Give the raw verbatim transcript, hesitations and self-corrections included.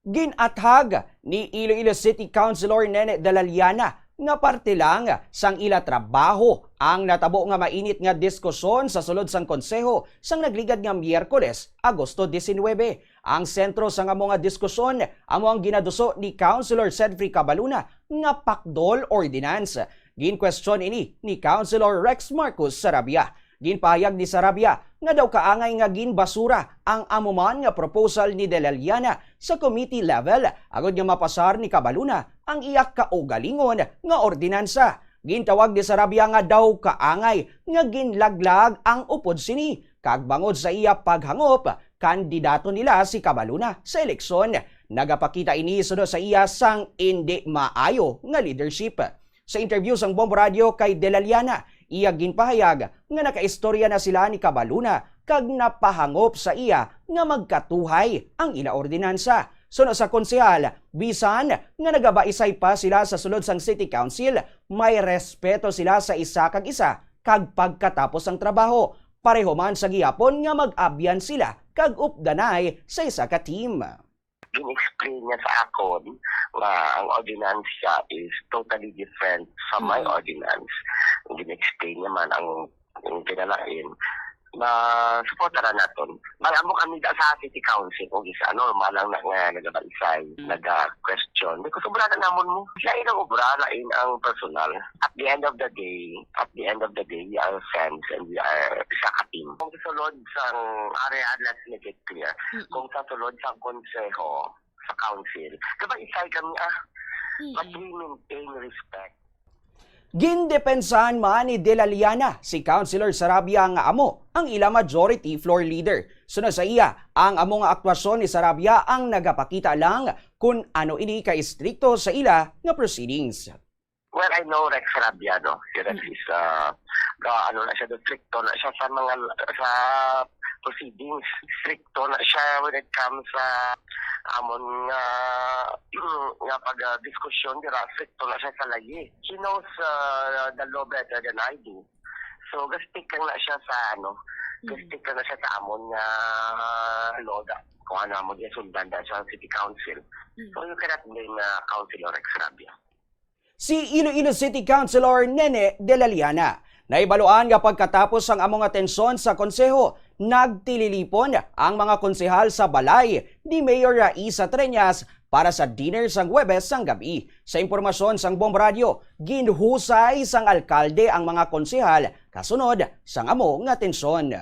Gin-athag ni Iloilo City Councilor Nene Delaliana nga parte lang sang ila trabaho ang natabo nga mainit nga diskusyon sa sulod sang konseho sang nagligad nga Miyerkules, Agosto diecinuebe. Ang sentro sang amo nga diskusyon amo ang ginaduso ni Councilor Cedric Cabaluna nga pakdol ordinance. Ginkwestiyon ini ni Councilor Rex Marcos Sarabia. Ginpahayag ni Sarabia nga daw kaangay nga ginbasura ang amo man nga proposal ni Delaliana sa committee level agod nga mapasar ni Cabaluna ang iya kaugalingon nga ordinansa. Gintawag ni Sarabia nga daw kaangay nga ginlaglag ang upod sini, kag bangod sa iya paghangop, kandidato nila si Cabaluna sa eleksyon. Nagapakita ini suno sa iya sang indi maayo nga leadership. Sa interview sang Bombo Radio kay Delaliana, iya ginpahayag nga nakaistorya na sila ni Cabaluna kag napahangop sa iya nga magkatuhay ang ila ordinansa. Suno sa konsehal, bisan nga nagabaisay pa sila sa sulod sang City Council, may respeto sila sa isa kag isa kag pagkatapos sang trabaho. Pareho man sa gihapon nga mag-abyan sila kag updanay sa isa ka team. Gin-explain niya sa akon nga ang ordinansa is totally different sa my Mm. ordinance. Gin-explain niya man ang, ang kinalain na suportaran naton. Malabo kami da sa City Council, kung isa, normal lang na nga nagabaisay, Mm. naga-question. Di ko, sobra na namon mo. Lain ang obra, lain ang personal. At the end of the day, at the end of the day, we are friends and we are isa ka team. Kung sa sulod sang area, let's make it clear. Mm-mm. Kung sa sulod sang konseho, sa council, kabaisay kami, ah. Mm-mm. But we maintain respect. Gindepensahan man ni Delaliana si Councilor Sarabia nga amo ang ila majority floor leader. Suno sa iya, ang amo nga aktwasyon ni Sarabia ang nagapakita lang kun ano ini ka-istrikto sa ila nga proceedings. Well, I know Rex Sarabia, no? Si Rex Mm. is, uh, ga-, ano na siya, stricto na siya sa mga, sa proceedings. Stricto na siya when it comes sa amon nga, nga pag, uh, diskusyon, dira, stricto na siya sa layi. He knows, uh, the law better than I do. So, gastik lang na siya sa, ano, Mm. gastik lang na siya sa amon nga law da. Kung ano amon iya sundan da sa city council. Mm. So, you cannot blame, uh, Councilor Rex Sarabia. Si Iloilo City Councilor Nene Delaliana. Nahibaluan nga pagkatapos sang amo nga tensyon sa konseho, nagtililipon ang mga konsehal sa balay ni Mayor Raisa Treñas para sa dinner sang Huwebes sang gab-i. Sa impormasyon sang Bombo Radio, ginhusay sang alkalde ang mga konsehal kasunod sang amo nga tensyon.